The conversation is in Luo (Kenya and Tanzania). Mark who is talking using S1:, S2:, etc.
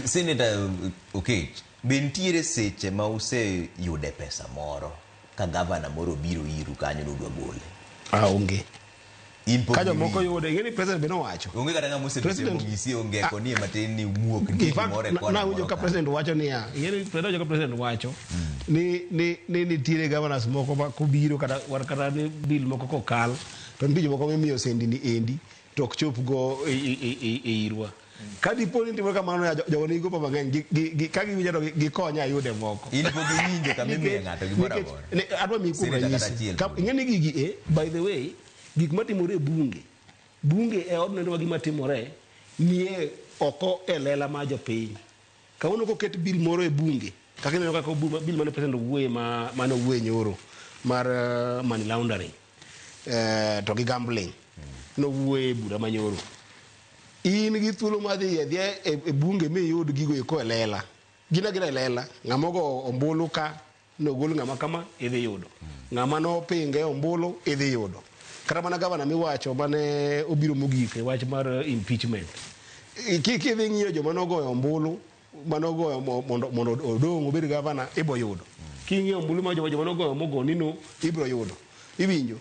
S1: Senator Okech, be nitiere seche ma useyude pesa moro ka gavana moro obiro iru kanyo nudwa gole?
S2: Ah, onge.
S1: In pok
S2: Ka jomoko
S1: iwinjo.
S2: yude, ing'e ni president be nowacho.
S1: Onge kata ng'ama osebet
S2: President-
S1: mong'isi onge koni e matin ni muok nitie
S2: In fact,
S1: gimoro e
S2: na-
S1: kona
S2: nawinjo
S1: moro
S2: ka
S1: ka.
S2: president wacho niya, ing'e ni president wacho ka president wacho ni nitiere governors moko ma kobiro kata ni bill moko kokal to nitie jomoko mimiyo sendi ni endi to ok chop go e irwa. Ka dipo ni timore kamano ya jogo nigi gopa mang'eny ka giwinjo to gikonya ayude moko.
S1: In pok iwinjo kama imiye ng'ato gimoro
S2: Nikech-
S1: amora.
S2: Adwa miyi kuom
S1: Senator kata
S2: ranyisi.
S1: achiel
S2: Ka-
S1: kuom.
S2: Ing'e ni gigi e, by the way, gik matimore e bunge, bunge e od nendo ma gima timore nie oko e lela mar jopiny. Kawuono koket bill moro e bunge, kaka ineno kaka bill mane president owuoye ma mane owuoye nyoro mar money laundering to gi gambling nowuoye e bura manyoro. In gi thuolo mar dhi adhiya e bunge miyud gigo eko e lela. Gin agina e lela. Ng'ama ogo ombulu ka nogol ng'ama kama idhi yudo. Ng'ama nopinge ombulu idhi yudo. Kata mana gavana miwacho mane obiro mogik e wach mar impeachment. Kidhi ng'iyo joma nogoyo ombulu manogoyo mondo odong' obed gavana ibo yudo. King'iyo ombulu mar joma nogoyo mogo ni no ibiro yudo. Iwinjo.